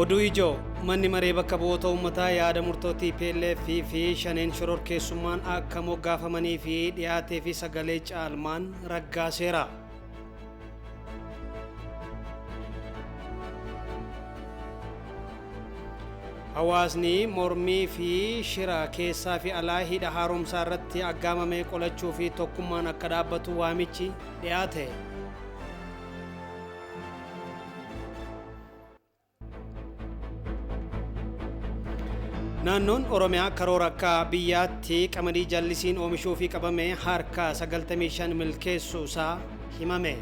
Oduu ijoo manni maree bakka bu'oota uummataa yaada murtoo TPLF fi shaneen shororkeessummaan akka moggaafamanii fi dhiyaatee fi sagalee caalmaan raggaaseera. Hawaasni mormii fi shira keessaa fi alaa hidha haaromsaa irratti aggaamame qolachuu fi tokkummaan akka dhaabbatu waamichi dhiyaate. Naannoon Oromiyaa karoora akka biyyaatti qamadii jallisiin oomishuu fi qabame harka 95 milkeessuu isaa himame.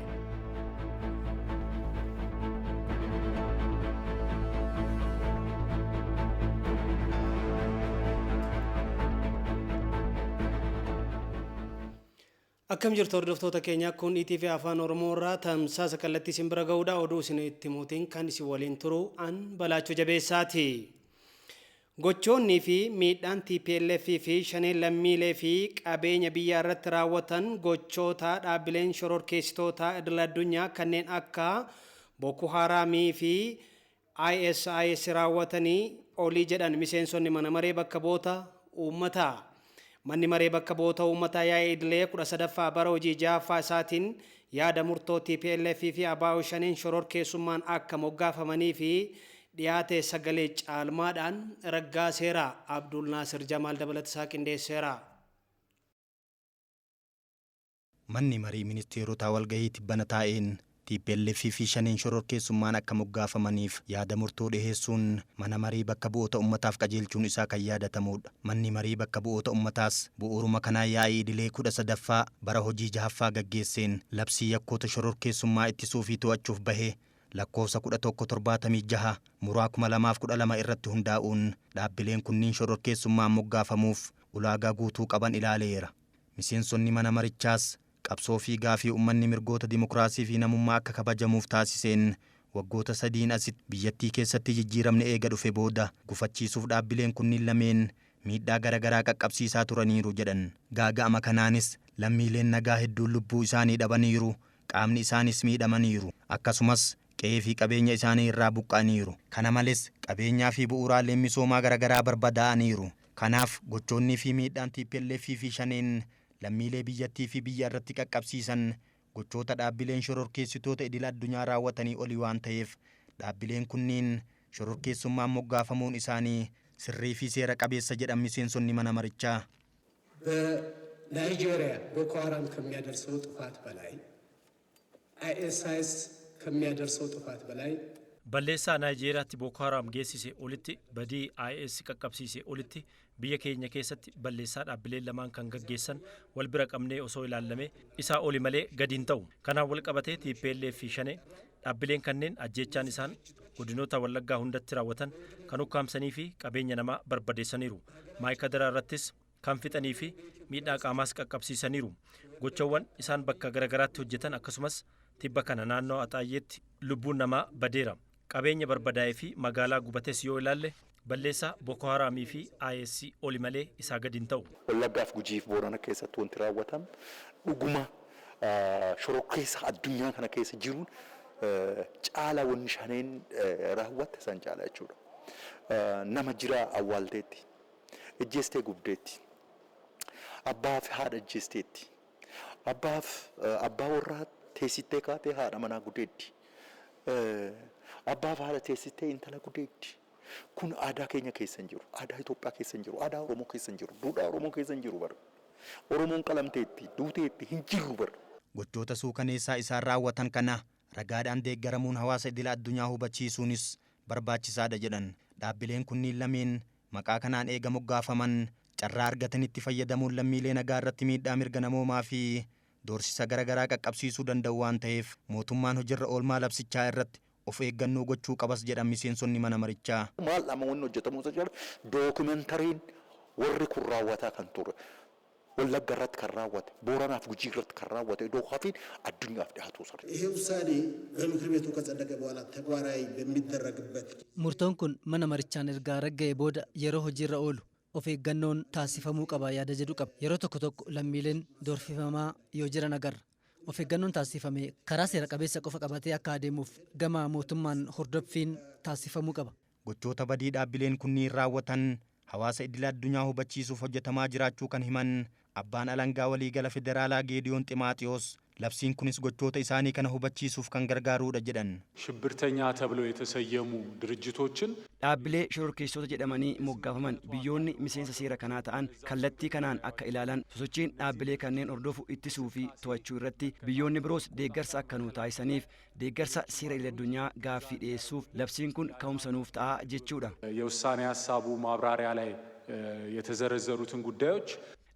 Akkam jirtu hordoftoota keenya kun ETV Afaan Oromoo irraa tamsaasa kallattii isin bira ga'uudha. Oduu isin itti muutiin kan isin waliin turu an Balaachoo Jabeessaati. Gochoonnii fi miidhaan TPLF fi shaneen lammiilee fi qabeenya biyyaa irratti raawwatan gochoota dhaabbileen shororkeessitoota idil addunyaa kanneen akka Boko Haramii fi ISIS raawwatanii olii jedhan miseensonni mana maree bakka bu'oota uummataa. Manni maree bakka bu'oota uummataa yaa'ii idilee 13ffaa bara hojii 6ffaa isaatiin yaada murtoo TPLF fi ABO shaneen shororkeessummaan akka moggaafamanii fi dhiyaate sagalee caalmaadhaan raggaaseera. Abdul Naasir Jamaal dabalata isaa qindeesseera. Manni marii ministeerotaa walgahii tibbana taa'een TPLF fi shaneen shororkeessummaan akka moggaafamaniif yaada murtoo dhiheessuun mana marii bakka bu'oota ummataaf qajeelchuun isaa kan yaadatamudha. Manni marii bakka bu'oota ummataas bu'uuruma kanaa yaa'ii idilee 13ffaa bara hojii 6ffaa gaggeesseen labsii yakkoota shororkeessummaa ittisuu fi to'achuuf bahe lakkoofsa 1176 muraa 2012 irratti hundaa'uun dhaabbileen kunniin shororkeessummaan moggaafamuuf ulaagaa guutuu qaban ilaaleera. Miseensonni mana marichaas qabsoo fi gaafii uummanni mirgoota dimokiraasii fi namummaa akka kabajamuuf taasiseen waggoota sadiin asitti biyyattii keessatti jijjiiramni eega dhufe booda gufachiisuuf dhaabbileen kunniin lameen miidhaa garaagaraa qaqqabsiisaa turaniiru jedhan. Gaaga'ama kanaanis lammiileen nagaa hedduun lubbuu isaanii dhabaniiru, qaamni isaanis miidhamaniiru, akkasumas qe'ee fi qabeenya isaanii irraa buqqa'aniiru. Kana malees qabeenyaa fi bu'uuraaleen misoomaa garaagaraa barbadaa'aniiru. Kanaaf gochoonnii fi miidhaan TPLF fi shaneen lammiilee biyyattii fi biyya irratti qaqqabsiisan gochoota dhaabbileen shororkeessitoota idil addunyaa raawwatanii olii waan ta'eef dhaabbileen kunniin shororkeessummaan moggaafamuun isaanii sirrii fi seera qabeessa jedhan miseensonni mana marichaa. በናይጄሪያ ቦኮ ሀራም ከሚያደርሰው ጥፋት በላይ አይኤስአይኤስ ከሚያደርሰው ጥፋት በላይ Balleessaa Naayijeeriyaatti Boko Haram geessise olitti, badii IS qaqqabsiise olitti, biyya keenya keessatti balleessaa dhaabbileen lamaan kan gaggeessan wal bira qabnee osoo ilaallame isaa oli malee gadi hin ta'u. Kanaan wal qabatee TPLF fi Shanee dhaabbileen kanneen ajjeechaan isaan godinoota Wallaggaa hundatti raawwatan kan ukkaamsanii fi qabeenya namaa barbadeessaniiru. Maayikadaraa irrattis kan fixanii fi miidhaa qaamaas qaqqabsiisaniiru. Gochawwan isaan bakka garaagaraatti hojjetan akkasumas tibba kana naannoo Axaayyeetti lubbuun namaa badeera. Qabeenya barbadaa'ee fi magaalaa gubates yoo ilaalle balleessaa Boko Haramii fi IS oli malee isaa gadi hin ta'u. Wallaggaaf Gujiif Boorana keessatti wanti raawwatan dhuguma shororkeessa addunyaa kana keessa jiruun caalaa wanni shaneen raawwatte san caala jechuudha. Nama jiraa awwaalteetti, ejjeestee gubdeetti, abbaa fi haadha ejjeesteetti, abbaaf abbaa warraa teessittee kaatee haadha manaa gudeetti. Abbaa fi haadha teessistee intala gudeetti. Kun aadaa keenya keessa hin jiru, aadaa Itoophiyaa keessa hin jiru, aadaa Oromoo keessa hin jiru, duudhaa Oromoo keessa hin jiru bara. Oromoon qalamteetti, duuteetti hin jirru bara. Gochoota suukaneessaa isaan raawwatan kana ragaadhaan deeggaramuun hawaasa idila addunyaa hubachiisuunis barbaachisaadha jedhan. Dhaabbileen kunniin lameen maqaa kanaan eega moggaafaman carraa argatanitti fayyadamuun lammiilee nagaa irratti miidhaa mirga namoomaa fi doorsisa garaagaraa qaqqabsiisuu danda'u waan ta'eef mootummaan hojiirra oolmaa labsichaa irratti of eeggannoo gochuu qabas jedhan miseensonni mana marichaa. Maal lama wanni hojjetamuu isa jala dookumentariin warri kun raawwataa kan ture Wallagga irratti kan raawwate, Booranaaf Gujii irratti kan raawwate iddoo hafiin addunyaaf dhiyaatu sana. ይሄ ውሳኔ በምክር ቤቱ ከጸደቀ በኋላ ተግባራዊ በሚደረግበት Murtoon kun mana marichaan erga ragga'e booda yeroo hojiirra oolu of eeggannoon taasifamuu qaba yaada jedhu qaba. Yeroo tokko tokko lammiileen doorsifamaa yoo jiran agarra. Of eeggannoon taasifame karaa seera qabeessa qofa qabatee akka adeemuuf gama mootummaan hordoffiin taasifamuu qaba. Gochoota badii dhaabbileen kunniin raawwatan hawaasa idila addunyaa hubachiisuuf hojjetamaa jiraachuu kan himan abbaan alangaa waliigala federaalaa Geediyoon Ximaaxiyoos labsiin kunis gochoota isaanii kana hubachiisuuf kan gargaaruudha jedhan. ሽብርተኛ ተብለው የተሰየሙ ድርጅቶችን Dhaabbilee shororkeessitoota jedhamanii moggaafaman biyyoonni miseensa seera kanaa ta'an kallattii kanaan akka ilaalan sosochiin dhaabbilee kanneen hordofu ittisuu fi to'achuu irratti biyyoonni biroos deeggarsa akka nuu taasisaniif deeggarsa seera idil-addunyaa gaaffii dhiyeessuuf labsiin kun ka'umsa nuuf ta'a jechuudha. የውሳኔ ሀሳቡ ማብራሪያ ላይ የተዘረዘሩትን ጉዳዮች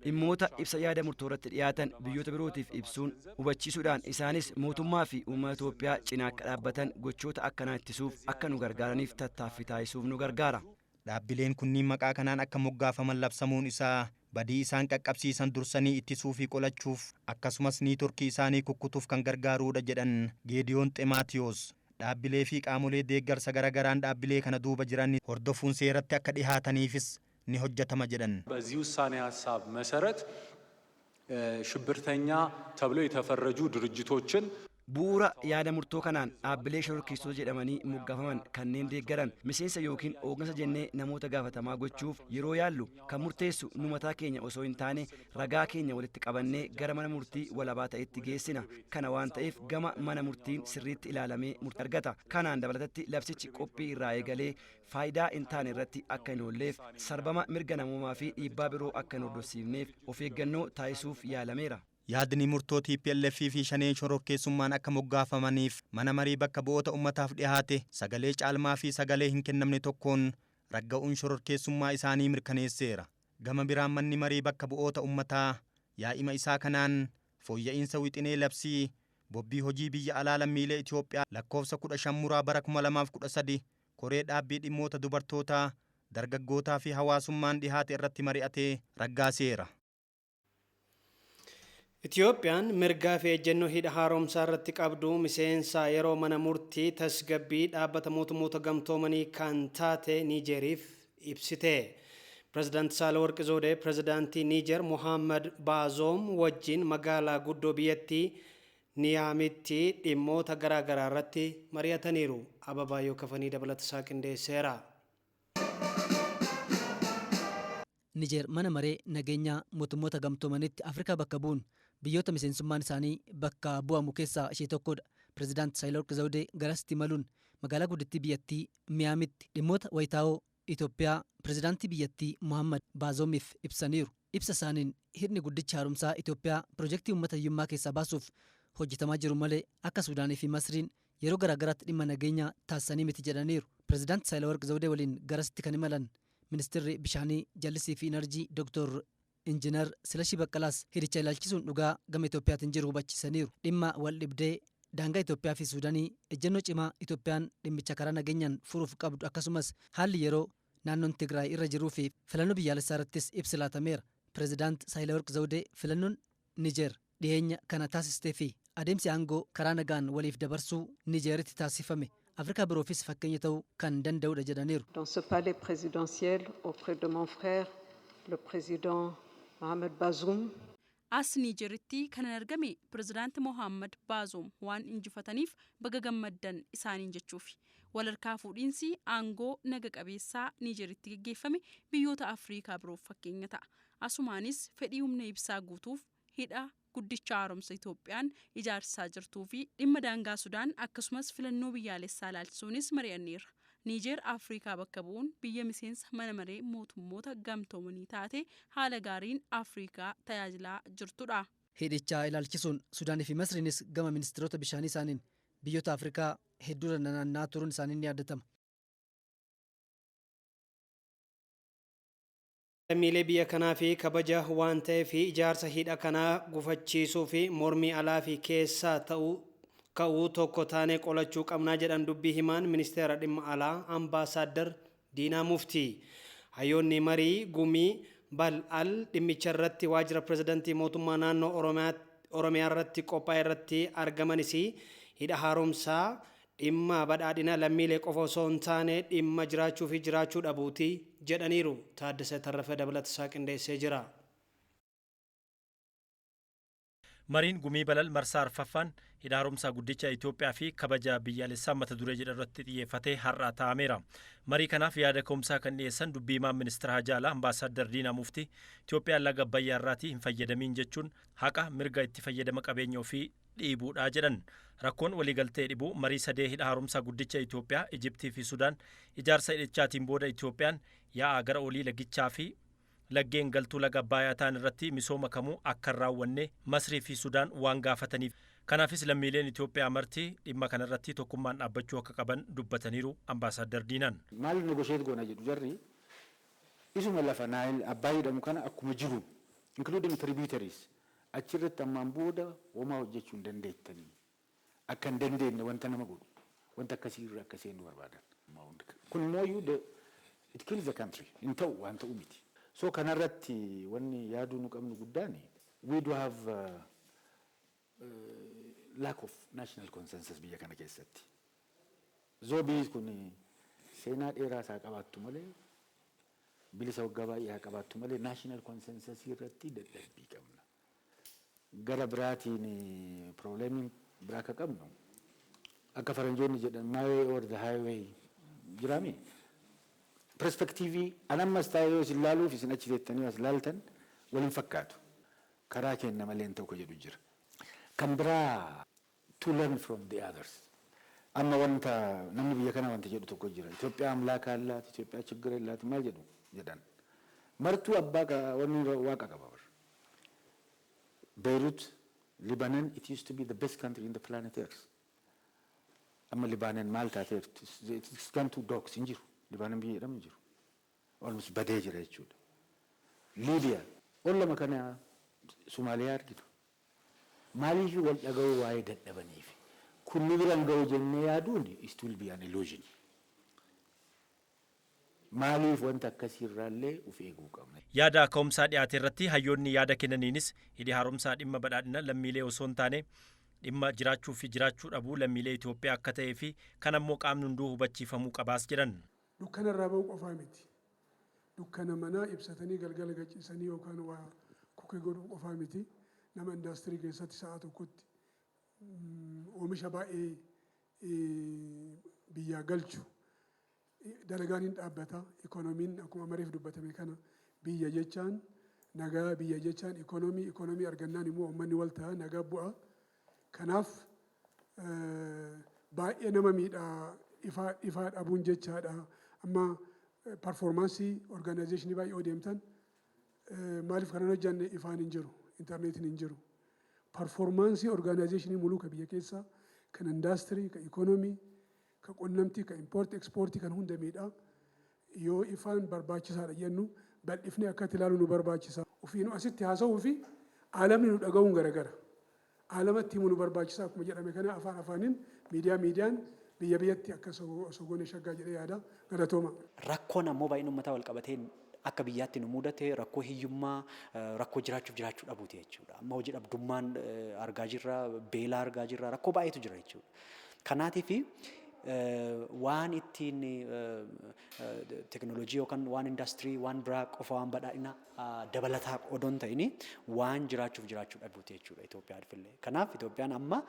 Dhimmoota ibsa yaada murtoo irratti dhiyaatan biyyoota birootiif ibsuun hubachiisuudhaan isaanis mootummaa fi uummata Itoophiyaa cinaa akka dhaabbatan gochoota akkanaa ittisuuf akka nu gargaaraniif tattaaffii taasisuuf nu gargaara. Dhaabbileen kunniin maqaa kanaan akka moggaafaman labsamuun isaa badii isaan qaqqabsiisan dursanii ittisuu fi qolachuuf akkasumas niitorkii isaanii kukkutuuf kan gargaaruudha jedhan Geediyoon Xemaatiyoos. Dhaabbilee fi qaamolee deeggarsa garagaraan dhaabbilee kana duuba jiran hordofuun seeratti akka dhihaataniifis ni hojjetama jedhan. በዚህ ውሳኔ ሀሳብ መሰረት ሽብርተኛ ተብለው የተፈረጁ ድርጅቶችን Bu'uura yaada murtoo kanaan dhaabbilee shororkeessitoota jedhamanii moggaafaman kanneen deeggaran miseensa yookiin hooggansa jennee namoota gaafatamaa gochuuf yeroo yaallu kan murteessu nu mataa keenya osoo hin taane ragaa keenya walitti qabannee gara mana murtii walabaa ta'etti geessina. Kana waan ta'eef gama mana murtiin sirriitti ilaalamee murtii argata. Kanaan dabalatatti labsichi qophii irraa eegalee faayidaa hin taane irratti akka hin oolleef sarbama mirga namoomaa fi dhiibbaa biroo akka hin hordofsiifneef of eeggannoo taasisuuf yaalameera. Yaadni murtoo TPLF fi shaneen shororkeessummaan akka moggaafamaniif mana marii bakka bu'oota ummataaf dhiyaate sagalee caalmaa fi sagalee hin kennamne tokkoon ragga'uun shororkeessummaa isaanii mirkaneesseera. Gama biraan manni marii bakka bu'oota ummataa yaa'ima isaa kanaan fooyya'insa wixinee labsii bobbii hojii biyya alaa lammiilee Itoophiyaa lakkoofsa 15 muraa bara 2013 koree dhaabbii dhimmoota dubartootaa dargaggootaa fi hawaasummaan dhihaate irratti mari'atee raggaaseera. Itiyoophiyaan mirgaa fi ejjennoo hidha haaromsaa irratti qabdu miseensa yeroo mana murtii tasgabbii dhaabbata mootummoota gamtoomanii kan taate Niijeeriif ibsite. Pireezidaanti Saahilawarqi Zawudee pireezidaantii Niijer Mohaammed Baazoom wajjin magaalaa guddoo biyyattii Niyaamitti dhimmoota garaagaraa irratti mari'ataniiru. Ababaayyoo Kafanii dabalata isaa qindeesseera. Nijeer mana maree nageenyaa mootummoota gamtoomanitti Afrikaa bakka bu'uun biyyoota miseensummaan isaanii bakka bu'amu keessaa ishee tokkodha. Pireezidaanti Saahilawarqi Zawudee garasitti imaluun magaalaa guddittii biyyattii Miyaamitti dhimmoota wayitaawoo Itoophiyaa pireezidaantii biyyattii Mohaammed Baazoomiif ibsaniiru. Ibsa isaaniin hidhni guddicha haaromsaa Itoophiyaa piroojeektii uummata hiyyummaa keessaa baasuuf hojjetamaa jiru malee akka Suudaanii fi Masriin yeroo garaagaraatti dhimma nageenyaa taasisanii miti jedhaniiru. Pireezidaanti Saahilawarqi Zawudee waliin garasitti kan imalan ministeerri bishaanii jallisii fi inarjii Dr. Injiinar Silashii Baqqalaas hidhicha ilaalchisuun dhugaa gama Itoophiyaatiin jiru hubachiisaniiru. Dhimma wal dhibdee daangaa Itoophiyaa fi Suudaanii ejjennoo cimaa Itoophiyaan dhimmicha karaa nageenyaan furuuf qabdu akkasumas haalli yeroo naannoon Tigraay irra jiruu fi filannoo biyyaalessaa irrattis ibsi laatameera. Pireezidaant Saahilawarqi Zawudee filannoon Nijeer dhiyeenya kana taasistee fi adeemsi aangoo karaa nagaan waliif dabarsuu Nijeeritti taasifame Afrikaa biroofis fakkeenya ta'uu kan danda'udha jedhaniiru. Dans ce palais présidentiel auprès de mon frère, le président Mohamed Bazoum. As Niijeritti kan argame pireezidaanti Mohaammed Baazoom waan injifataniif baga gammaddan isaaniin jechuufi. Walharkaa fuudhiinsi aangoo naga qabeessaa Niijeritti geggeeffame biyyoota Afrikaa biroof fakkeenya ta'a. Asumaanis fedhii humna ibsaa guutuuf hidha guddicha haaromsa Itoophiyaan ijaarsaa jirtuu fi dhimma daangaa Sudaan akkasumas filannoo biyyaalessaa ilaalchisuunis mari'anneerra. Niijeer Afrikaa bakka bu'uun biyya miseensa mana maree mootummoota gamtoomanii taate haala gaariin Afrikaa tajaajilaa jirtudha. Hidhicha ilaalchisuun Sudaanii fi Masriinis gama ministeerota bishaanii isaaniin biyyoota Afrikaa hedduurra naanna'aa turuun isaanii ni yaadatama. Lammiilee biyya kanaa fi kabaja waan ta'eef ijaarsa hidha kanaa gufachiisuu fi mormii alaa fi keessaa ta'uu ka'uu tokko taanee qolachuu qabnaa jedhan dubbii himaan ministeera dhimma alaa ambaasaaddar Diinaa Muftii. Hayyoonni marii gumii bal'al dhimmicha irratti waajjira pireezidantii mootummaa naannoo Oromiyaa irratti qophaa'e irratti argamanis hidha haaromsaa dhimma badhaadhina lammiilee qofa osoo hin taane dhimma jiraachuu fi jiraachuu dhabuuti jedhaniiru. Taaddasee Tarrafee dabalata isaa qindeessee jira. Mariin gumii balal marsaa arfaffaan hidha haaromsaa guddicha Itoophiyaa fi kabaja biyyaalessaa mata duree jedhu irratti xiyyeeffatee har'a taa'ameera. Marii kanaaf yaada ka'umsaa kan dhiyeessan dubbii himaan ministeera Haajaa Alaa Ambaasaadder Diinaa Muftii, Itoophiyaan laga Abbayyaa irraatii hin fayyadamiin jechuun haqa mirga itti fayyadama qabeenya ofii dhiibuudha jedhan. Rakkoon waliigaltee dhibuu marii sadee hidha haaromsaa guddicha Itoophiyaa, Ijiptii fi Sudaan ijaarsa hidhichaatiin booda Itoophiyaan yaa'aa gara olii lagichaa fi laggeen galtuu laga Abbayyaa ta'an irratti misooma kamuu akka hin raawwanne Masrii fi Sudaan waan gaafataniif. Kanaafis lammiileen Itoophiyaa marti dhimma kanarratti tokkummaan dhaabbachuu akka qaban dubbataniiru Ambaasaadder Diinaan. Maal negotiate goona jedhu jarri? Isuma lafa Naayil Abbaay jedhamu kana akkuma jiru, including tributaries, achirratti ammaan booda homaa hojjechuu hin dandeettanii, akka hin dandeenye wanta nama godhu, wanta akkasii irra akka seenu barbaadan. Kun immoo it kills the country, hin ta'u, waan ta'u miti. So kanarratti wanni yaaduu nu qabnu guddaan, we do have lack of national consensus biyya kana keessatti. Zoo biyyi kun seenaa dheeraa isaa qabaattu malee, bilisa waggaa baay'ee haa qabaattu malee, national consensus irratti dadhabbii qabna. Gara biraatiin problemiin biraa akka qabnu, akka faranjoonni jedhan, my way or the highway jiraami. Perspective anammas taa'ee yoo isin laaluuf isin achi teettanii as laaltan waliin fakkaatu. Karaa kenna malee hin ta'u jedhu jira. Kan biraa, to learn from the others. Amma wanta namni biyya kana wanta jedhu tokko jira. Itoophiyaa አምላክ አላት, Itoophiyaa ችግር የላት maal jedhu jedhan. Martuu abbaa wanni waaqa qaba. Beirut, Lebanon, it used to be the best country in the planet Earth. Amma Libaanoon maal taateerti? It's gone to dogs, hin jiru. Libaanoon biyya jedhamu hin jiru. Almost badee jira jechuudha. Liibiyaa, ollama kana Somaaliyaa argitu. Maaliif wal dhaga'uu waa'ee dadhabaniif? Kun nu biraan ga'u jennee yaaduun, it will be an illusion. Maaliif wanta akkasiirraallee of eeguu qabna? Yaada ka'umsaa dhiyaate irratti hayyoonni yaada kennaniinis, hidhi haaromsaa dhimma badhaadhina lammiilee osoo hin taane dhimma jiraachuu fi jiraachuu dhabuu lammiilee Itoophiyaa akka ta'ee fi kan ammoo qaamni hunduu hubachiifamuu qabaas jedhan. Dukkana irraa ba'uu qofaa miti. Dukkana manaa ibsatanii galgala gachiisanii yookaan waa kukee godhuu qofaa miti. Nama indaastirii keessatti sa'a tokkotti oomisha baay'ee biyyaa galchu. Dalagaan hin dhaabbata. Ikoonomiin akkuma mariif dubbatame kana, biyya jechaan nagaa, biyya jechaan ikoonomii, ikoonomii argannaan immoo uummanni wal ta'a, nagaa bu'a. Kanaaf baay'ee nama miidhaa ifaa ifaa dhabuun jechaadha. Amma performance organization baay'ee yoo deemtan, maaliif kanan hojjanne, ifaan hin jiru, intarneetiin hin jiru. Performance organization muluu ka biyya keessaa, kan indaastirii, kan ikoonomii, kan qunnamtii, kan import export, kan hunda miidhaa. Yoo ifaan barbaachisaadha jennu, bal'ifnee akkatti ilaaluu nu barbaachisa. Ofiinuu asitti haasa'uu fi aalamni nu dhaga'uun garagara. Aalamatti himuu nu barbaachisa. Akkuma jedhame kana, afaan afaaniin, miidiyaa miidiyaan, biyya biyyatti akka osoo goone shaggaa jedhee yaada. Galatooma. Rakkoon ammoo baay'ina uummataa wal qabatee akka biyyaatti nu mudate rakkoo hiyyummaa, rakkoo jiraachuuf jiraachuu dhabuuti jechuudha. Amma hojii dhabdummaan argaa jirra, beelaa argaa jirra, rakkoo baay'eetu jira jechuudha. Kanaatiif waan ittiin teknoolojii yookaan waan indaastirii waan biraa qofa, waan badhaadhina dabalataa odoo hin ta'in, waan jiraachuuf jiraachuu dhabuuti jechuudha Itoophiyaaf illee. Kanaaf Itoophiyaan amma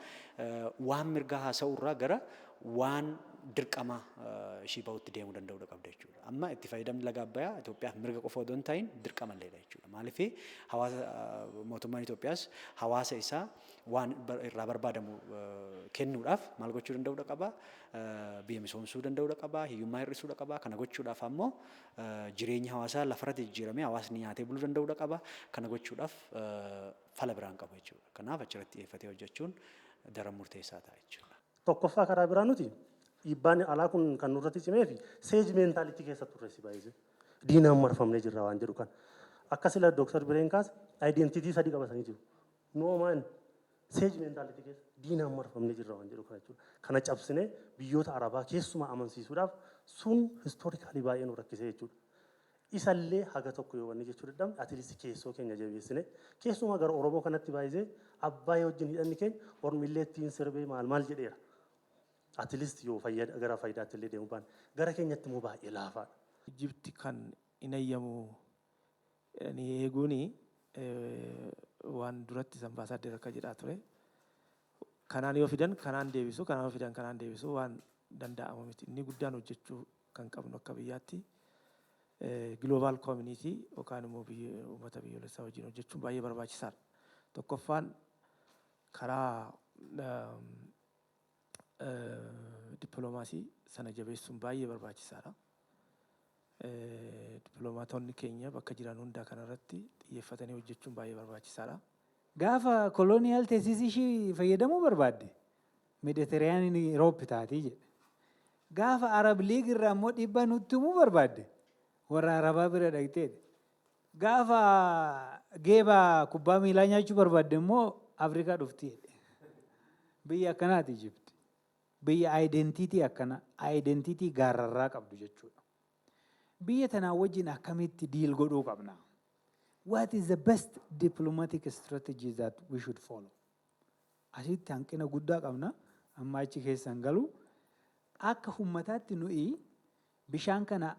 waan mirgaa haasa'u irraa gara waan dirqama ishii bahutti deemuu danda'uu qabda jechuudha. Amma itti fayyadamni laga Abbayyaa Itoophiyaaf mirga qofa odoo hin ta'in dirqama illeedha jechuudha. Maaliif, hawaasa, mootummaan Itoophiyaas hawaasa isaa waan irraa barbaadamu kennuudhaaf maal gochuu danda'uudha qaba? Biyya misoomsuu danda'uudha qaba, hiyyummaa hir'isuudha qaba. Kana gochuudhaaf ammoo jireenya hawaasaa lafarratti jijjiiramee hawaasni nyaatee buluu danda'uudha qaba. Kana gochuudhaaf fala biraan qabu jechuudha. Kanaaf achirratti xiyyeeffatee hojjechuun daran murteessaa ta'a jechuudha. Tokkoffaa, karaa biraa nuti dhiibbaan alaa kun kan nurratti cimee fi siege mentality keessa turre si baay'ise. Diinaan marfamnee jirra waan jedhu kan. Akka sila Dooktar Bireen kaase, identity sadii qabatanii jiru. Noomaan siege mentality keessa diinaan marfamnee jirra waan jedhu kana jechuudha. Kana cabsinee biyyoota Arabaa keessumaa amansiisuudhaaf sun historically baay'ee nu rakkisee jechuudha. Isallee haga tokko yoo wanni jechuu dadhabne, at least keessoo keenya jabeessine, keessumaa gara Oromoo kanatti baay'isee Abbaayee wajjin hidhanni keenya ormillee ittiin sirbee maal maal jedheera. At least yoo fayyada gara faayidaatti illee deemuu baanne, gara keenyatti immoo baay'ee laafaadha. Ijipti kan hin ayyamu jedhanii eeguuni Waan duratti ambaasaadder akka jedhaa ture. Kanaan yoo fidan kanaan deebisu, kanaan yoo fidan kanaan deebisu waan danda'amu miti. Inni guddaan hojjechuu kan qabnu akka biyyaatti global community yookaan immoo uummata biyyoolessaa wajjin hojjechuun baay'ee barbaachisaadha. Tokkoffaan karaa dippiloomaasii sana jabeessuun baay'ee barbaachisaadha. Dippiloomaatonni keenya bakka jiran hundaa kanarratti xiyyeeffatanii hojjechuun baay'ee barbaachisaadha. Gaafa colonial thesis ishii fayyadamuu barbaadde, Mediteraaniin Europe taatii jedhe. Gaafa Arab League irraa immoo dhiibbaa nutti himuu barbaadde, warra Arabaa bira dhaqxeedha. Gaafa geeba kubbaa miilaa nyaachuu barbaadde immoo Afrikaa dhufti jedhe. Biyya akkanaati Egypt. Biyya identity akkana, identity gaarrarraa qabdu jechuudha. Biyya tanaa wajjin akkamitti deal godhuu qabna? What is the best diplomatic strategy that we should follow? Asitti hanqina guddaa qabna. Amma achi keessan galu. Akka ummataatti nuyi bishaan kana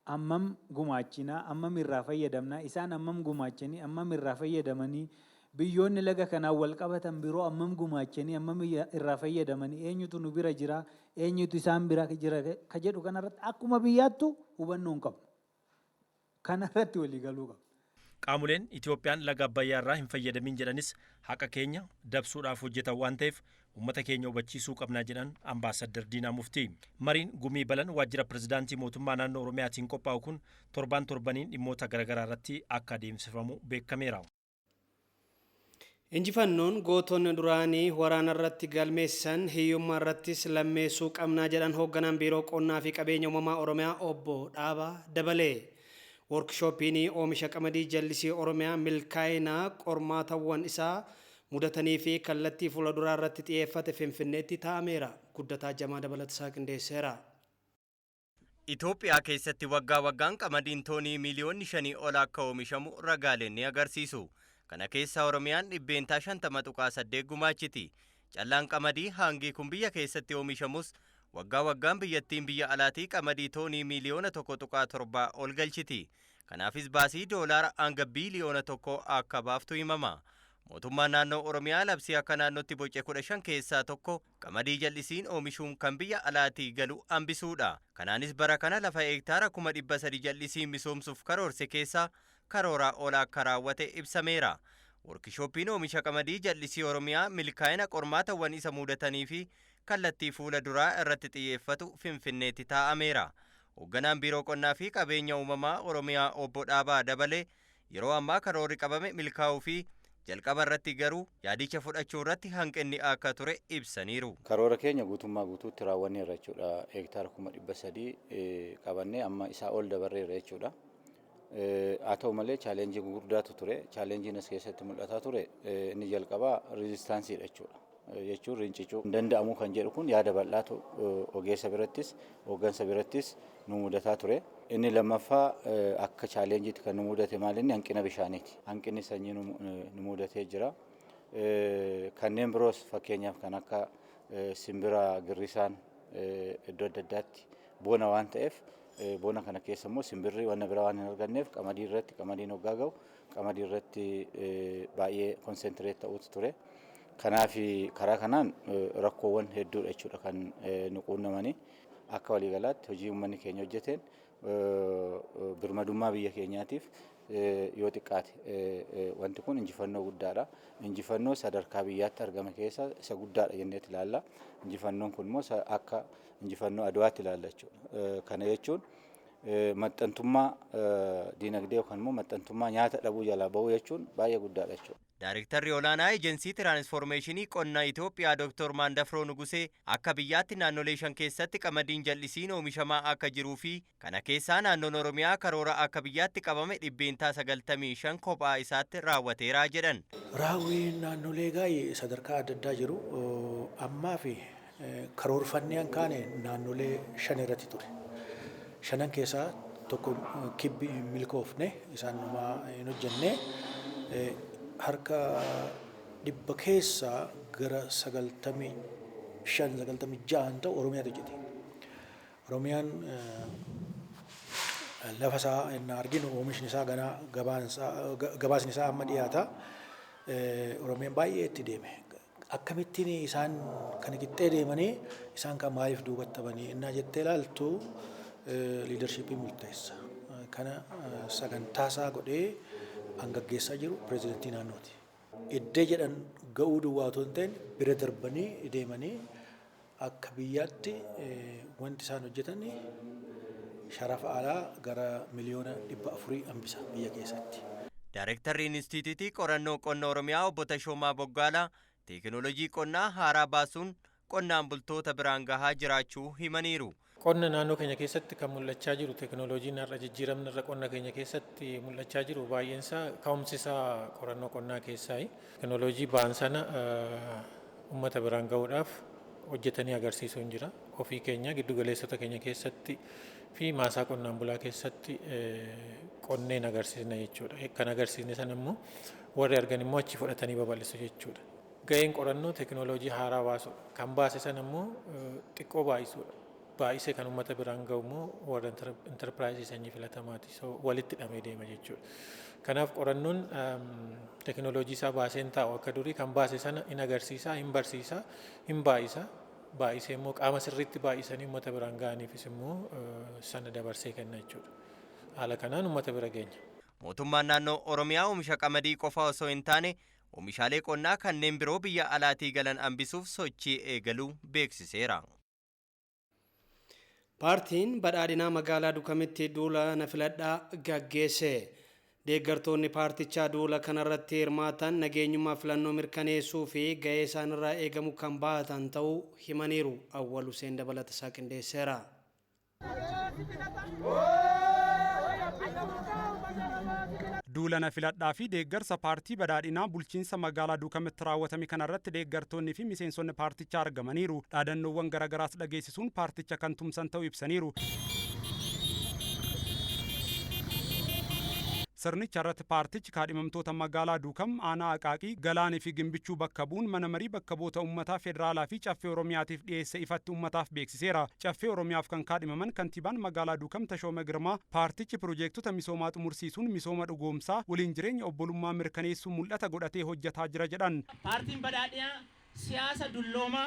ammam gumaachinaa, ammam irraa fayyadamnaa, isaan ammam gumaachanii, ammam irraa fayyadamanii, biyyoonni laga kanaan wal qabatan biroo ammam gumaachanii, ammam irraa fayyadamanii, eenyutu nu bira jira, eenyutu isaan bira jira ka jedhu kanarratti akkuma biyyaattu hubannoo hin qabnu. Kanarratti walii galuu qabna. Qaamoleen Itoophiyaan laga Abbayyaa irraa hin fayyadamin jedhanis haqa keenya dabsuudhaaf hojjetan waan ta'eef uummata keenya hubachiisuu qabnaa jedhan Ambaasaddar Diinaa Muftii. Mariin gumii balan waajjira pirezidaantii mootummaa naannoo Oromiyaatiin qophaa'u kun torbaan torbaniin dhimmoota garaagaraa irratti akka adeemsifamu beekameera. Injifannoon gootonni duraanii waraana irratti galmeessisan hiyyummaa irrattis lammeessuu qabnaa jedhan hoogganaan Biiroo Qonnaa fi Qabeenya Uumamaa Oromiyaa Obbo Dhaabaa Dabalee. Workshooppiin oomisha qamadii jallisii Oromiyaa milkaa'ina, qormaatawwan isaa mudatanii fi kallattii fuula duraa irratti xiyyeeffate Finfinneetti taa'ameera. Guddataa Jamaa dabalatasaa qindeesseera. Itoophiyaa keessatti waggaa waggaan qamadiin toonii miiliyoonni 5 ol akka oomishamu ragaaleen ni agarsiisu. Kana keessaa Oromiyaan 50.8% gumaachiti. Callaan qamadii hangi kun biyya keessatti oomishamus, waggaa waggaan biyyattiin biyya alaatii qamadii toonii miiliyoona 1.7 ol galchiti. Kanaafis baasii doolaara hanga biiliyoona 1 akka baaftu himama. Mootummaan naannoo Oromiyaa labsii akka naannootti boce 15 keessaa tokko qamadii jal'isiin oomishuun kan biyya alaatii galu hambisuudha. Kanaanis bara kana lafa hektaara 300,000 jal'isiin misoomsuuf karoorse keessaa karooraa ol akka raawwate ibsameera. Workishooppiin oomisha qamadii jal'isii Oromiyaa milkaa'ina, qormaatawwan isa mudatanii fi kallattii fuula duraa irratti xiyyeeffatu Finfinneetti taa'ameera. Hoogganaan Biiroo Qonnaa fi Qabeenya Uumamaa Oromiyaa Obbo Dhaabaa Dabalee yeroo ammaa karoorri qabame milkaa'uu fi jalqaba irratti garuu yaadicha fudhachuu irratti hanqinni akka ture ibsaniiru. Karoora keenya guutummaa guutuutti raawwanneerra jechuudha. Hektaara 300,000 qabannee amma isaa ol dabarreerra jechuudha. Haa ta'u malee, challenge gurguddaatu ture. Challengeiin as keessatti mul'ataa ture inni jalqabaa resistanceiidha jechuudha. Jechuun rincicuu hin danda'amu kan jedhu kun yaada bal'aatu ogeessa birattis hooggansa birattis nu mudataa ture. Inni lammaffaa akka challengeiitti kan nu mudate maal inni hanqina bishaaniiti. Hanqinni sanyii nu mudatee jira. Kanneen biroos, fakkeenyaaf kan akka simbira girrisaan iddoo adda addaatti bona waan ta'eef, bona kana keessa immoo simbirri wanna biraa waan hin arganneef qamadii irratti, qamadiin hoggaa ga'u qamadii irratti baay'ee concentrate ta'uutu ture. Kanaaf karaa kanaan rakkoowwan hedduudha jechuudha kan nu quunnamanii. Akka waliigalaatti hojii uummanni keenya hojjeteen birmadummaa biyya keenyaatiif yoo xiqqaate wanti kun injifannoo guddaadha. Injifannoo sadarkaa biyyaatti argame keessa isa guddaadha jenneeti ilaalla. Injifannoon kun immoo akka injifannoo Aduwaatti ilaalla jechuudha. Kana jechuun maxxantummaa diinagdee yookaan immoo maxxantummaa nyaata dhabuu jalaa bahuu jechuun baay'ee guddaadha jechuudha. Daarektarri olaanaa Ejensii Tiraansfoormeeshinii Qonnaa Itoophiyaa Dr. Maandafroo Nugusee akka biyyaatti naannolee shan keessatti qamadiin jal'isiin oomishamaa akka jiruu fi kana keessaa naannoon Oromiyaa karoora akka biyyaatti qabame 95% kophaa isaatti raawwateera jedhan. Raawwiin naannolee gaa'ee sadarkaa adda addaa jiru. Ammaa fi karoorfannee kaane naannolee shan irratti ture. Shanan keessaa tokko Kibbi milkoofne, isaan dhumaa hin hojjenne. Harka dhibba keessaa gara 95, 96n ta'u Oromiyaatu hojjete. Oromiyaan lafa isaa inni arginu, oomishni isaa ganaa, gabaasni isaa amma dhiyaata. Oromiyaan baay'ee itti deeme. Akkamittiin isaan kana qixxee deemanii isaan kan maaliif duubatti hafanii innaa jettee ilaaltu, leadership murteessa. Kana sagantaasaa godhee an gaggeessaa jiru pirezidantii naannooti. Iddee jedhan ga'uu duwwaa otoo hin ta'in, bira darbanii deemanii akka biyyaatti wanti isaan hojjetan sharafa alaa gara 400,000,000 hambisa biyya keessatti. Daarektarri Inistiitiitii Qorannoo Qonna Oromiyaa Obbo Tashoomaa Boggaalaa teekinooloojii qonnaa haaraa baasuun qonnaan bultoota biraan gahaa jiraachuu himaniiru. Qonna naannoo keenya keessatti kan mul'achaa jiru, teekinooloojiin har'a jijjiiramni irra qonna keenya keessatti mul'achaa jiru baay'een isaa ka'umsi isaa qorannoo qonnaa keessaayi. Teekinooloojii ba'an sana uummata biraan gahuudhaaf hojjetanii agarsiisuun jira. Ofii keenya giddugaleessota keenya keessatti fi maasaa qonnaan bulaa keessatti qonneen agarsiisna jechuudha. Kan agarsiisne sana immoo warri argan immoo achi fudhatanii babal'isu jechuudha. Gaheen qorannoo teekinooloojii haaraa baasudha. Kan baase sana immoo xiqqoo baay'isuudha. Baay'isee kan uummata biraan gahu immoo warra intarpiraayizii sanyii filatamaati. So walitti hidhamee deema jechuudha. Kanaaf qorannoon teekinooloojii isaa baasee hin taa'u akka durii. Kan baase sana hin agarsiisa, hin barsiisa, hin baay'isa. Baay'isee immoo qaama sirriitti baay'isanii uummata biraan gahaniifis immoo sana dabarsee kenna jechuudha. Haala kanaan uummata bira geenya. Mootummaan naannoo Oromiyaa oomisha qamadii qofa osoo hin taane oomishaalee qonnaa kanneen biroo biyya alaatii galan hambisuuf sochii eegaluu beeksiseera. Paartiin badhaadhinaa magaalaa Dukamitti duula na filadhaa gaggeesse. Deeggartoonni paartichaa duula kanarratti hirmaatan nageenyummaa filannoo mirkaneessuu fi gahee isaanirraa eegamu kan bahatan ta'uu himaniiru. Awwal Huseen dabalata isaa qindeesseera. Duula na filadhaa fi deeggarsa paartii badhaadhinaa bulchiinsa magaalaa Duukamitti raawwatame kanarratti deeggartoonni fi miseensonni paartichaa argamaniiru. Dhaadannoowwan garaagaraas dhageessisuun paarticha kan tumsan ta'uu ibsaniiru. Sirnicha irratti paartichi kaadhimamtoota magaalaa Duukam, aanaa Aqaaqii, Galaanii fi Gimbichuu bakka bu'uun mana marii bakka bu'oota uummataa federaalaa fi caffee Oromiyaatiif dhiyeesse ifatti uummataaf beeksiseera. Caffee Oromiyaaf kan kaadhimaman kantiibaan magaalaa Duukam Tashooma Girmaa paartichi piroojeektota misoomaa xumursiisuun misooma dhugoomsaa waliin jireenya obbolummaa mirkaneessuu mul'ata godhatee hojjetaa jira jedhan. Paartiin badhaadhinaa siyaasa dulloomaa,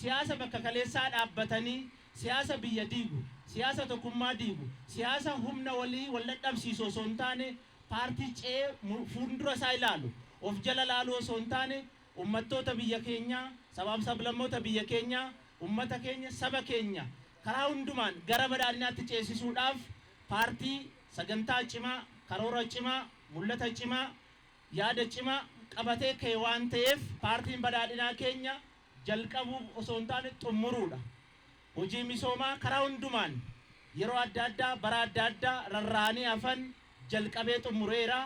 siyaasa bakka kaleessaa dhaabbatanii siyaasa biyya diigu, siyaasa tokkummaa diigu, siyaasa humna walii wal dadhabsiisu osoo hin taane, paartii ce'ee fuuldura isaa ilaalu, of jala laalu osoo hin taane, uummattoota biyya keenyaa, sabaaf sablammoota biyya keenyaa, uummata keenya, saba keenya karaa hundumaan gara badhaadhinaatti ceesisuudhaaf paartii sagantaa cimaa, karoora cimaa, mul'ata cimaa, yaada cimaa qabatee ka'e waan ta'eef, paartiin badhaadhinaa keenya jalqabuu osoo hin taane xumuruudha. Hojii misoomaa karaa hundumaan yeroo adda addaa, bara adda addaa rarra'anii hafan jalqabee xumureera.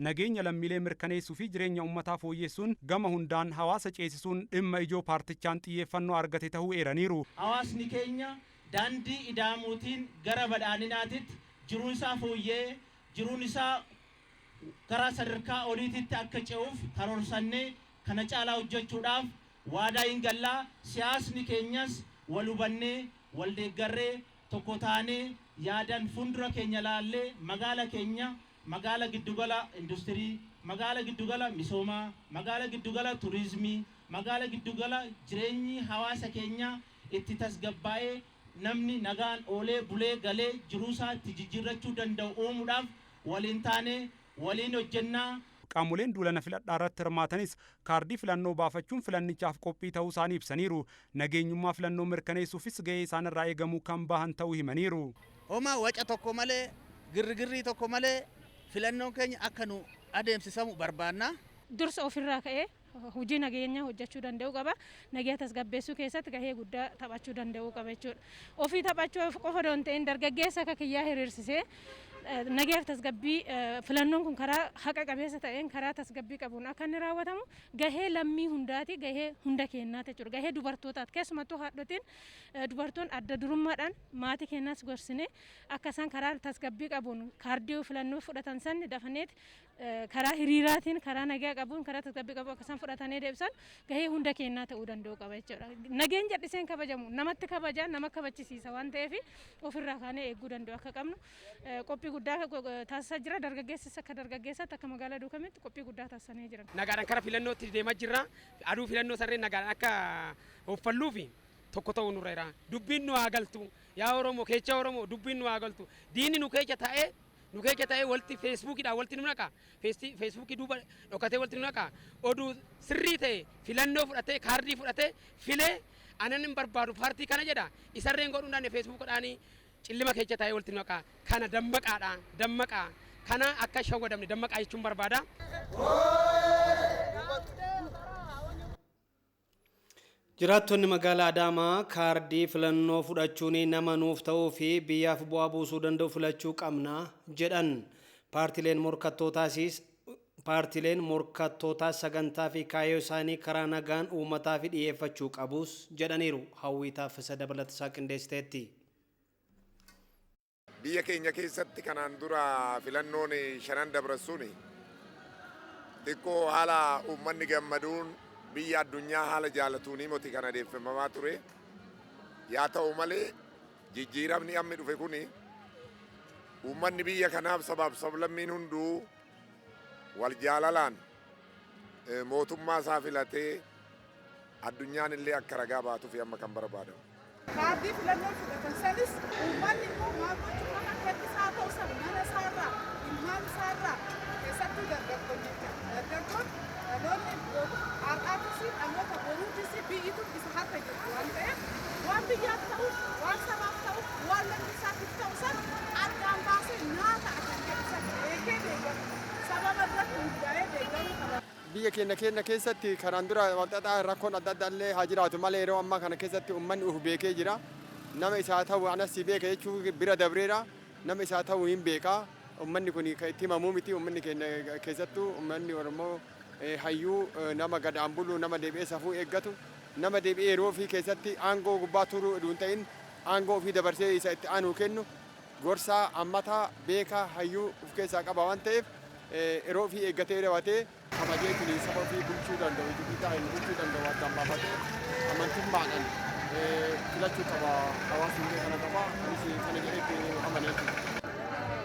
Nageenya lammiilee mirkaneessuu fi jireenya uummataa fooyyessuun gama hundaan hawaasa ceesisuun dhimma ijoo paartichaan xiyyeeffannoo argate ta'uu eeraniiru. Hawaasni keenya daandii ida'amuutiin gara badhaadhinaatitti jiruun isaa fooyyee, jiruun isaa gara sadarkaa oliititti akka ce'uuf karoorsannee kana caalaa hojjechuudhaaf waadaa hin gallaa. Siyaasni keenyas wal hubannee, wal deeggarree, tokko taanee, yaadan fuuldura keenya laallee, magaala keenya magaala giddugala industirii, magaala giddugala misoomaa, magaala giddugala turizimii, magaala giddugala jireenyi hawaasa keenyaa itti tasgabbaa'ee, namni nagaan oolee bulee galee jiruusaa itti jijjiirrachuu danda'u uumuudhaaf waliin taanee waliin hojjennaa. Qaamoleen duula na filadhaa irratti hirmaatanis kaardii filannoo baafachuun filannichaaf qophii ta'uu isaanii ibsaniiru. Nageenyummaa filannoo mirkaneessuufis gahee isaan irraa eegamuu kan bahan ta'uu himaniiru. Homaa waca tokko malee, girgirrii tokko malee filannoon keenya akka nu adeemsisamu barbaanna. Dursa ofirraa ka'ee hojii nageenyaa hojjechuu danda'uu qaba. Nageenya tasgabbeessuu keessatti gahee guddaa taphachuu danda'uu qaba jechuudha. Ofii taphachuu qofa osoo hin ta'in, dargaggeessa akka kiyyaa hiriirsisee nagayaaf tasgabbii filannoon kun karaa haqa qabeessa ta'een, karaa tasgabbii qabuun akka inni raawwatamu gahee lammii hundaati, gahee hunda keenyaati jechuudha. Gahee dubartootaati, keessumattuu haadhotiin, dubartoon adda durummaadhaan maatii keenyaas gorsine akka isaan karaa tasgabbii qabuun kaardii filannoo fudhatan sanni dafaneeti Karaa hiriiraatiin, karaa nagaa qabuun, karaa tasgabbii qabu akka isaan fudhatanii deebisan gahee hunda keenyaa ta'uu danda'u qaba jechuudha. Nageen jal'iseen kabajamu namatti kabaja, nama kabachisiisa waan ta'eef ofirraa kaanee eeguu danda'u akka qabnu qophii guddaa taasisaa jira. Dargaggeessis akka dargaggeessaatti akka magaalaa Duukamitti qophii guddaa taasisanii jiran. Nagaadhaan kara filannootti deemaa jirra. Aduu filannoo sarreen nagaadhaan akka uffalluufi tokko ta'uu nurra jira. Dubbiin nu haa galtu. Yaa Oromoo, keecha Oromoo, dubbiin nu haa galtu. Diinni nu keessa taa'ee, nu keessa taa'ee walitti feesbuukiidhaan walitti nu naqa. Feesbuukii duuba dhokatee walitti nu naqa. Oduu sirrii ta'e filannoo fudhatee, kaardii fudhatee filee anan hin barbaadu paartii kana jedha. Isarreen godhuu hin dandeenye feesbuukidhaan cillima keessa taa'ee walitti nu naqa. Kana dammaqaadha, dammaqaa. Kana akka shawwadamne dammaqaa jechuun barbaada. Jiraattonni magaalaa Adaamaa kaardii filannoo fudhachuun nama nuuf ta'uu fi biyyaaf bu'aa buusuu danda'u filachuu qabna jedhan. Paartileen morkattootaas sagantaa fi kaayyoo isaanii karaa nagaan uummataaf dhiyeeffachuu qabus jedhaniiru. Hawwii Taaffisa dabalatasaa qindeessiteetti. Biyya keenya keessatti kanaan dura filannoon shanan dabarsuun xiqqoo haala uummanni gammaduun biyya addunyaa haala jaalatuun moti kan adeemsifamaa ture. Yaa ta'u malee, jijjiiramni ammi dhufe kuni uummanni biyya kanaaf sabaaf sablammiin hunduu wal jaalalaan mootummaa isaa filatee addunyaan illee akka ragaa baatuuf amma kan barbaadamu. Kaardii filannoo fudhatan sanis uummanni immoo maal gochuu qaba? Akka isaa ta'u sana mana isaarraa, ilmaan isaarraa, keessattuu dargaggoon jecha. Dargaggoon dhaloonni har'aatis dhaloota boruutis biyyi tun isa harka jirtu waan ta'eef, waan biyyaaf ta'u, waan sabaaf ta'u, waan lammii isaatiif ta'u sana addaan baasee naa ta'a kan jedhu sana beekee deeggaru. Sababa irratti hundaa'ee deeggaruu qaba. Biyya keenya keessatti kanaan dura walxaxaa rakkoon adda addaa illee haa jiraatu malee, yeroo ammaa kana keessatti uummanni uf beekee jira. Nama isaa ta'u anas si beeka jechuu bira dabreera. Nama isaa ta'u hin beeka. Uummanni kun kan itti himamuu miti. Uummanni keenya keessattuu uummanni Oromoo hayyuu, nama gadaan bulu, nama deebi'ee safuu eeggatu, nama deebi'ee yeroo ofii keessatti aangoo gubbaa turuu oduu hin ta'in aangoo ofii dabarsee isa itti aanu kennu, gorsaa ammataa beekaa hayyuu of keessaa qaba waan ta'eef, yeroo ofii eeggatee raawwatee kabajee tuni saba ofii bulchuu danda'u, Itoophiyaa bulchuu danda'u addaan baafatee amantummaadhaan filachuu qaba. Hawaasni illee kana qaba. Anis kana jedheetti amanee jechuudha.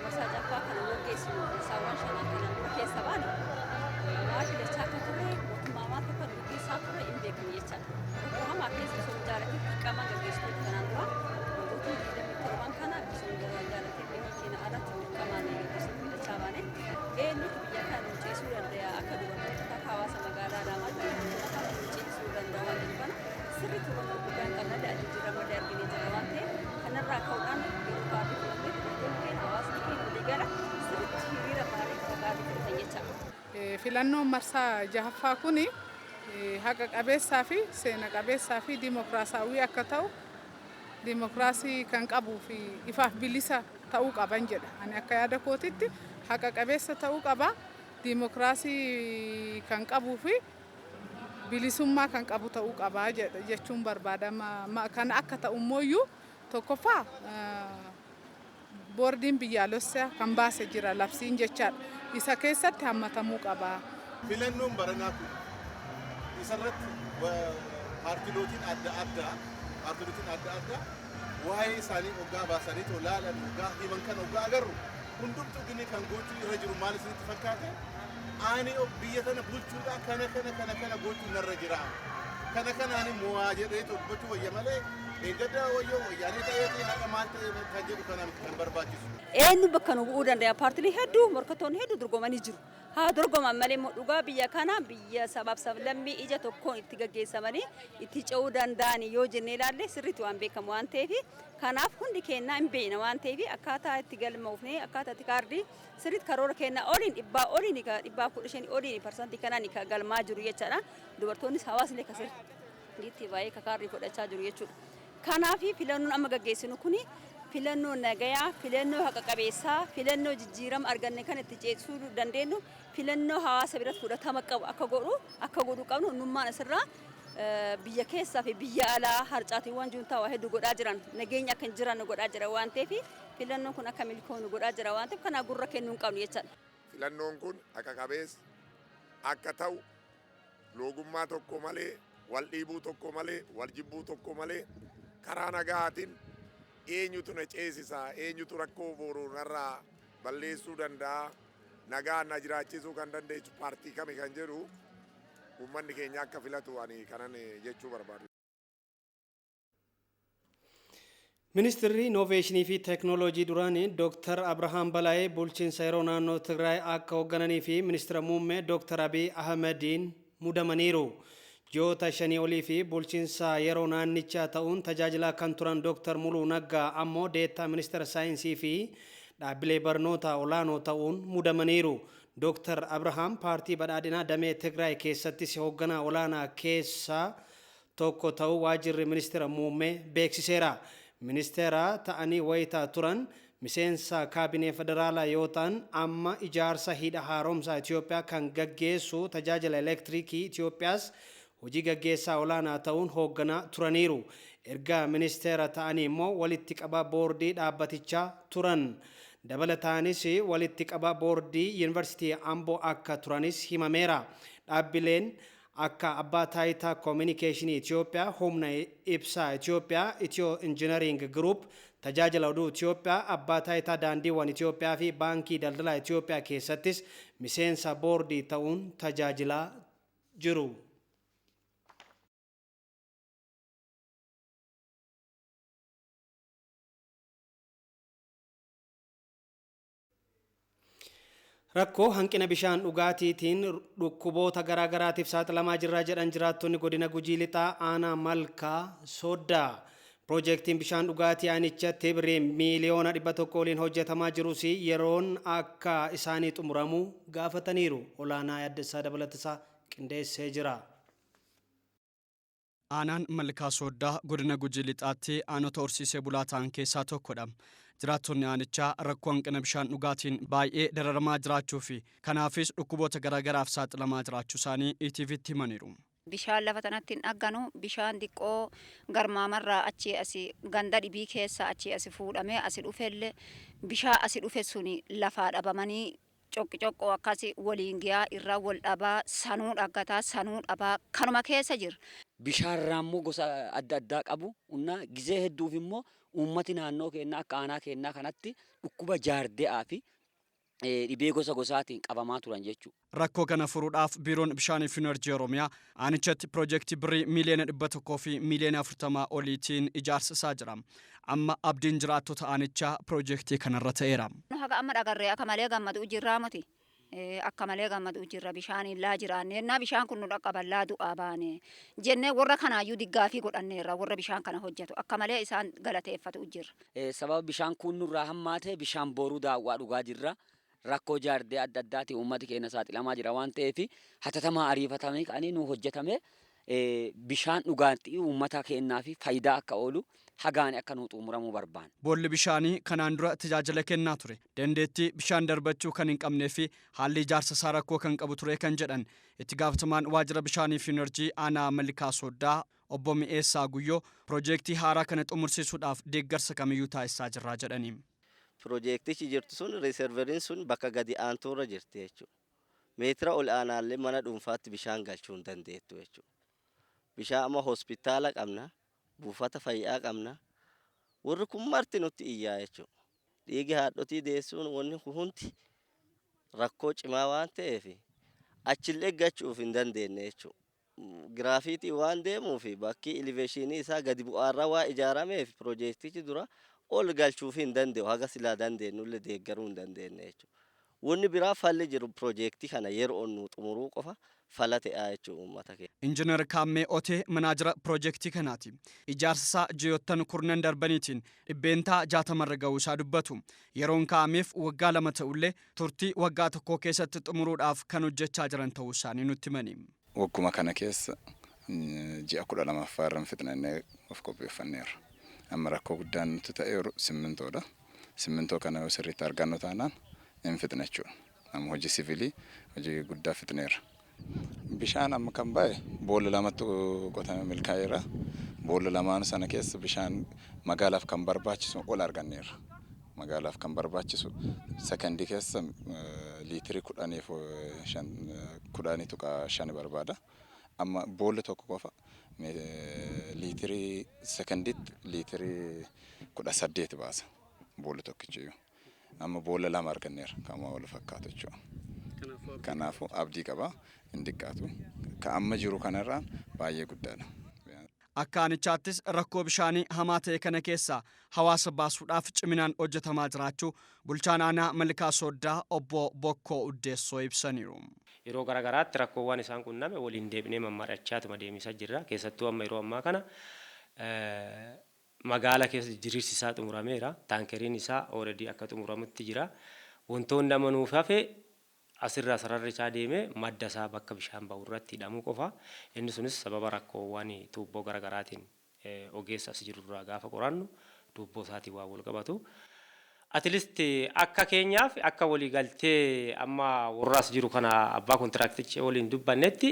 Marsaa jaffaa kana gaggeessinu marsaawwan shanan kana dura keessa baane maal filachaa akka turre, mootummaa maal akka gaggeessaa turre hin beekamu jechaadha. Tokko hamaa keessa osoo hin jaalatin dirqama gaggeessitoota kanaan dura waggootni 27 kana osoo hin jaalatin biyya keenya alatti dirqamaan gaggeessitoota filachaa baane. Eenyutu biyya kana nu ceesisuu danda'a? Akka dubartoota, akka hawaasa magaalaa Adaamaa dubartoota kana nu ceesisuu danda'a waan jedhu kana sirriitti hubannoo guddaan qabna. Jijjiirama arginee jira waan ta'eef, kanarraa ka'uudhaan yeroo kaardii fudhannee dubartoonni keenya, hawaasni keenya waliigala sirriitti hiriira bahanii kaardii fudhatan jechaadha. Filannoon marsaa jahaffaa kuni haqa qabeessaa fi seena qabeessaa fi dimokiraasawii akka ta'u, dimokiraasii kan qabuu fi ifaaf bilisa ta'uu qaban jedha. Ani akka yaada kootitti haqa qabeessa ta'uu qaba. Dimokiraasii kan qabuu fi bilisummaa kan qabu ta'uu qaba jechuun barbaada. Kana akka ta'u immoo tokkoffaa boordiin biyyaalessaa kan baase jira labsiin jechaadha. Isa keessatti hammatamuu qaba. Filannoon baranaa kun isarratti paartilootiin adda addaa waa'ee isaanii hoggaa baasanii too laalan, hoggaa himan kan hoggaa agarru, hundumtuu gini kan gochuu irra jiru maal isinitti fakkaate? Ani biyya tana bulchuudha, kana kana kana kana gochuu narra jira, kana kanaan mo'aa jedhee dubbachuu wayya malee, eeggadda wayyoo wayyaanee ta'eeti haqa maal ta'e kan jedhu kana kan barbaachisu. Eenyu bakka nu bu'uu danda'a? Paartilee hedduu, morkattoonni hedduu dorgomanii jiru. Haa dorgoman malee immoo dhugaa biyya kana biyya sabaaf sablammii ija tokkoon itti gaggeessamanii itti ce'uu danda'an yoo jennee ilaalle sirriitti waan beekamu waan ta'eef, kanaaf hundi kennaa hin beekna waan ta'eef, akkaataa itti galmoofnee, akkaataa itti kaardii sirriitti karoora kennaa oliin 100 oliin 115 oliin parsantii kanaan kan galmaa jiru jechaadha. Dubartoonnis hawaasni akka sirriitti baay'ee kaardii fudhachaa jiru jechuudha. Kanaaf filannoon amma gaggeessinu kuni filannoo nagayaa, filannoo haqa qabeessaa, filannoo jijjiirama arganne kan itti ceesisuu dandeenyu, filannoo hawaasa biratti fudhatama qabu akka godhu qabnu nummaan asirraa biyya keessaa fi biyya alaa harcaatiiwwan juuntaa waa hedduu godhaa jiran, nageenya akka hin jiraanne godhaa jira waan ta'eef, filannoon kun akka milkoonu godhaa jira waan ta'eef, kanaa gurra kennuu hin qabnu jechaadha. Filannoon kun haqa qabeessa akka ta'u loogummaa tokko malee, wal dhiibuu tokko malee, wal jibbuu tokko malee karaa nagaatiin eenyutu na ceesisaa, eenyutu rakkoo boruu narraa balleessuu danda'a, nagaan na jiraachisuu kan dandeessu paartii kami kan jedhu uummanni keenya akka filatu ani kanan jechuu barbaadu. Ministeerri Innoveeshinii fi Teeknooloojii duraanii Dr. Abrahaam Balaayee bulchiinsa yeroo naannoo Tigraay akka hooggananii fi ministeera muummee Dr. Abiy Ahmediin muudamaniiru. Ji'oota 5 olii fi bulchiinsa yeroo naannichaa ta'uun tajaajilaa kan turan Dr. Muluu Naggaa ammoo deettaa ministeera saayinsii fi dhaabbilee barnoota olaanoo ta'uun muudamaniiru. Dr. Abrahaam paartii badhaadhinaa damee Tigraay keessattis hoogganaa olaanaa keessaa tokko ta'uu waajjirri ministeera muummee beeksiseera. Ministeera ta'anii wayitaa turan miseensa kaabinee federaalaa yoo ta'an amma ijaarsa hidha haaromsaa Itoophiyaa kan gaggeessu tajaajila elektiriikii Itoophiyaas hojii gaggeessaa olaanaa ta'uun hoogganaa turaniiru. Erga ministeera ta'anii immoo walitti qabaa boordii dhaabbatichaa turan. Dabalataanis walitti qabaa boordii yuunivarsiitii Amboo akka turanis himameera. Dhaabbileen akka abbaa taayitaa koominikeeshinii Itoophiyaa, humna ibsaa Itoophiyaa, Itiyoo Injinariing Giruup, tajaajila oduu Itoophiyaa, abbaa taayitaa daandiiwwan Itoophiyaa fi baankii daldalaa Itoophiyaa keessattis miseensa boordii ta'uun tajaajilaa jiru. Rakkoo hanqina bishaan dhugaatiitiin dhukkuboota garaagaraatiif saaxilamaa jirraa jedhan jiraattonni godina Gujii Lixaa aanaa Malkaa Sooddaa. Piroojeektiin bishaan dhugaatii aanichatti birrii miiliyoona 100 oliin hojjetamaa jirus yeroon akka isaanii xumuramu gaafataniiru. Olaanaa Yaaddessaa Dabalatisaa qindeessee jira. Aanaan Malkaa Sooddaa godina Gujii Lixaatti aanota horsiisee bulaa ta'an keessaa tokkodha. Jiraattonni aanichaa rakkoo hanqina bishaan dhugaatiin baay'ee dararamaa jiraachuu fi kanaafis dhukkuboota garaagaraaf saaxilamaa jiraachuu isaanii ETVtti himaniiru. Bishaan lafa tanatti hin dhagganu, bishaan xiqqoo garmaamarraa achi asi ganda dhibii keessa achi asi fuudhamee asi dhufellee bishaan asi dhufe suni lafaa dhabamanii coqqi coqqoo akkasi waliin giyaa irraa wal dhabaa sanuu dhaggataa sanuu dhabaa kanuma keessa jira. Bishaan raammoo gosa adda addaa qabu innaa gizee hedduuf immoo uummati naannoo keenyaa akka aanaa keenyaa kanatti dhukkuba jaarde'aa fi dhibee gosa gosaatiin qabamaa turan jechuudha. Rakkoo kana furuudhaaf biiroon bishaanii fi enerjii Oromiyaa aanichatti piroojeektii birrii miiliyoona 100 fi miiliyoona 40 oliitiin ijaarsisaa jira. Amma abdiin jiraattota aanichaa piroojeektii kanarra ta'eera. Haga amma dhagarree akka malee gammadu jirraa miti. Akka malee gammadu jirra bishaaniin laa jiraanne ennaa bishaan kun nu dhaqqaban laa du'aa baane jennee warra kanaayyuu diggaafii godhanneerra warra bishaan kana hojjetu akka malee isaan galateeffatu jirra. Sababa bishaan kun nurraa hammaate bishaan boruu daawwaa dhugaa jirra. Rakkoo jaardee adda addaatiin uummati keenya saaxilamaa jira waan ta'eef hatatamaa ariifatamee kan nu hojjetame bishaan dhugaatii uummata keenyaa fi faayidaa akka oolu hagaan akka nu xumuramuu barbaanna. Boolli bishaanii kanaan dura tajaajila kennaa ture. Dandeettii bishaan darbachuu kan hin qabnee fi haalli ijaarsa isaa rakkoo kan qabu ture kan jedhan itti gaafatamaan waajjira bishaanii fi enerjii aanaa Malkaa Sooddaa obbo Mi'eessaa Guyyoo piroojeektii haaraa kana xumursiisuudhaaf deeggarsa kamiyyuu taasisaa jirraa jedhani. Piroojeektichi jirtu sun riiserveriin sun bakka gadi aantuurra jirti jechuudha. Meetira ol aanaallee mana dhuunfaatti bishaan galchuu hin dandeettu jechuudha. Bishaan amma hospitaala qabna, buufata fayyaa qabna. Warri kun marti nutti iyyaa jechuudha. Dhiigi haadhotii deessuun wanni hundi rakkoo cimaa waan ta'eef achillee gachuuf hin dandeenye jechuudha. Giraafiitii waan deemuuf bakki iliveeshinii isaa gadi bu'aarra waa ijaarameef piroojeektichi dura ol galchuuf hin danda'u haga silaa dandeenyullee deeggaruu hin dandeenye jechuudha. Wanni biraa falli jiru piroojeektii kana yeroo nu xumuruu qofa fala ta'aa jechuudha uummata keenya. Injiinar Kaammee Otee manaajara piroojeektii kanaati. Ijaarsa isaa ji'oottan kurnan darbaniitiin 60% irra ga'uu isaa dubbatu. Yeroon kaa'ameef waggaa 2 ta'ullee turtii waggaa 1 keessatti xumuruudhaaf kan hojjechaa jiran ta'uu isaanii nutti himani. Wagguma kana keessa ji'a 12ffaa irra fixnannee of qopheeffanneerra. Amma rakkoo guddaan nutti ta'eeru simmintoodha. Simmintoo kana yoo sirriitti argannu taanaan hin fixne jechuudha. Amma hojii siviilii hojii guddaa fixneerra. Bishaan amma kan ba'e boolla 2tti qotame milkaa'eera. Boolla lamaan sana keessa bishaan magaalaaf kan barbaachisu ol arganneerra. Magaalaaf kan barbaachisu sekondii keessa liitirii 10.5 barbaada. Amma boolli tokko qofa liitirii sekondiitti liitirii 18 baasa boolli tokkichiyyuu. Amma boolla 2 arganneera kan wal fakkaatu jechuudha. Kanaafuu abdii qaba hin xiqqaatu. Ka amma jiru kanarraan baay'ee guddaadha. Akka aanichaattis rakkoo bishaanii hamaa ta'e kana keessaa hawaasa baasuudhaaf ciminaan hojjetamaa jiraachuu bulchaan aanaa Malkaa Sooddaa obbo Bokkoo Uddeessoo ibsaniiru. Yeroo garaagaraatti rakkoowwan isaan qunname waliin deebinee mammari'achaatuma deemisa jirra. Keessattuu amma yeroo ammaa kana magaala keessa diriirsi isaa xumurameera. Taankeriin isaa already akka xumuramutti jira. Wantoonni amma nuuf hafe asirraa sararri isaa deemee madda isaa bakka bishaan bahu irratti hidhamuu qofa. Inni sunis sababa rakkoowwan tuubboo garaagaraatiin ogeessa as jiru irraa gaafa qorannu tuubboo isaatiin waa wal qabatu. At least akka keenyaaf akka waliigaltee amma warra as jiru kana abbaa kontiraakticha waliin dubbannetti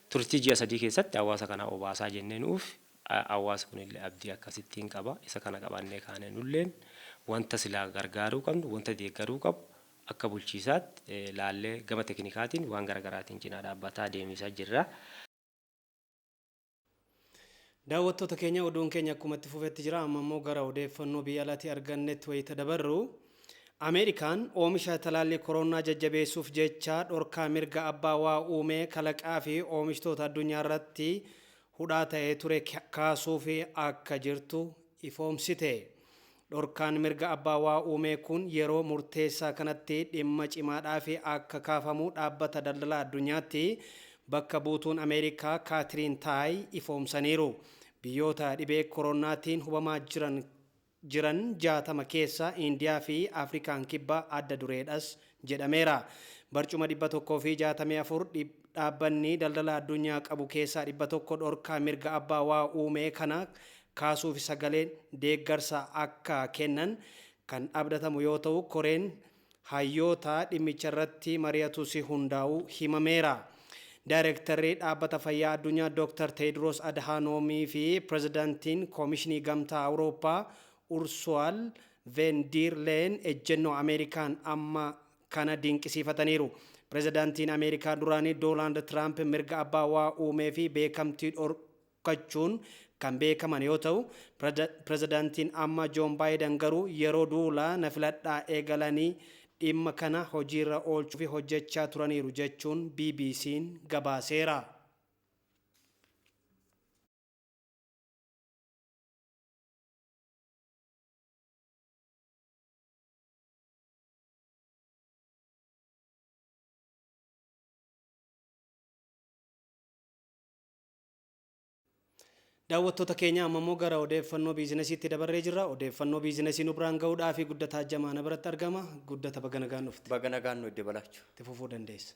turtii ji'a 3 keessatti hawaasa kana obaasaa jennee nuuf hawaasi kunillee abdii akkasittiin qaba. Isa kana qabannee kaanee nulleen wanta silaa gargaaruu qabnu wanta deeggaruu qabu akka bulchiisaatti laallee gama teeknikaatiin waan garaagaraatiin cinaa dhaabbataa deemisaa jirra. Daawwattoota keenya oduun keenya akkuma itti fufetti jira. Amma immoo gara odeeffannoo biyya alaatti argannetti wayita dabarru. Ameerikaan oomisha talaallii koronaa jajjabeessuuf jecha dhorkaa mirga abbaa waa uumee kalaqaa fi oomishtoota addunyaa irratti hudhaa ta'ee ture kaasuuf akka jirtu ifoomsite. Dhorkaan mirga abbaa waa uumee kun yeroo murteessaa kanatti dhimma cimaadhaa fi akka kaafamu dhaabbata daldala addunyaatti bakka buutuun Ameerikaa Kaatiriin Taayi ifoomsaniiru. Biyyoota dhibee koronaatiin hubamaa jiran 60 keessa Indiyaa fi Afrikaan kibbaa adda dureedhas jedhameera. Barcuma 164 dhaabbanni daldala addunyaa qabu keessaa 100 dhorkaa mirga abbaa waa uumee kana kaasuuf sagaleen deeggarsa akka kennan kan abdatamu yoo ta'u koreen hayyoota dhimmicha irratti mari'atus hundaa'uu himameera. Daayirektarri dhaabbata fayyaa addunyaa Dr. Teediroos Adhaanoomii fi pirezidaantiin Koomishinii Gamtaa Awurooppaa Ursuwaal Veendiirleen ejjennoo Ameerikaan amma kana dinqisiifataniiru. Pirezidaantiin Ameerikaa duraanii Doonaald Tiraamp mirga abbaa waa uumee fi beekamtii dhorkachuun kan beekaman yoo ta'u, pirezidaantiin amma Joon Baayiden garuu yeroo duulaa na filadhaa eegalanii dhimma kana hojiirra oolchuu fi hojjechaa turaniiru jechuun BBC'n gabaaseera. Daawwattoota keenya amma immoo gara odeeffannoo biizinesiitti dabarree jirra. Odeeffannoo biizinesii nu biraan gahuudhaa fi Guddataa Jamaana biratti argama. Guddata, baga nagaan dhufte. Baga nagaan nu itti balaachuu. Itti fufuu dandeessa.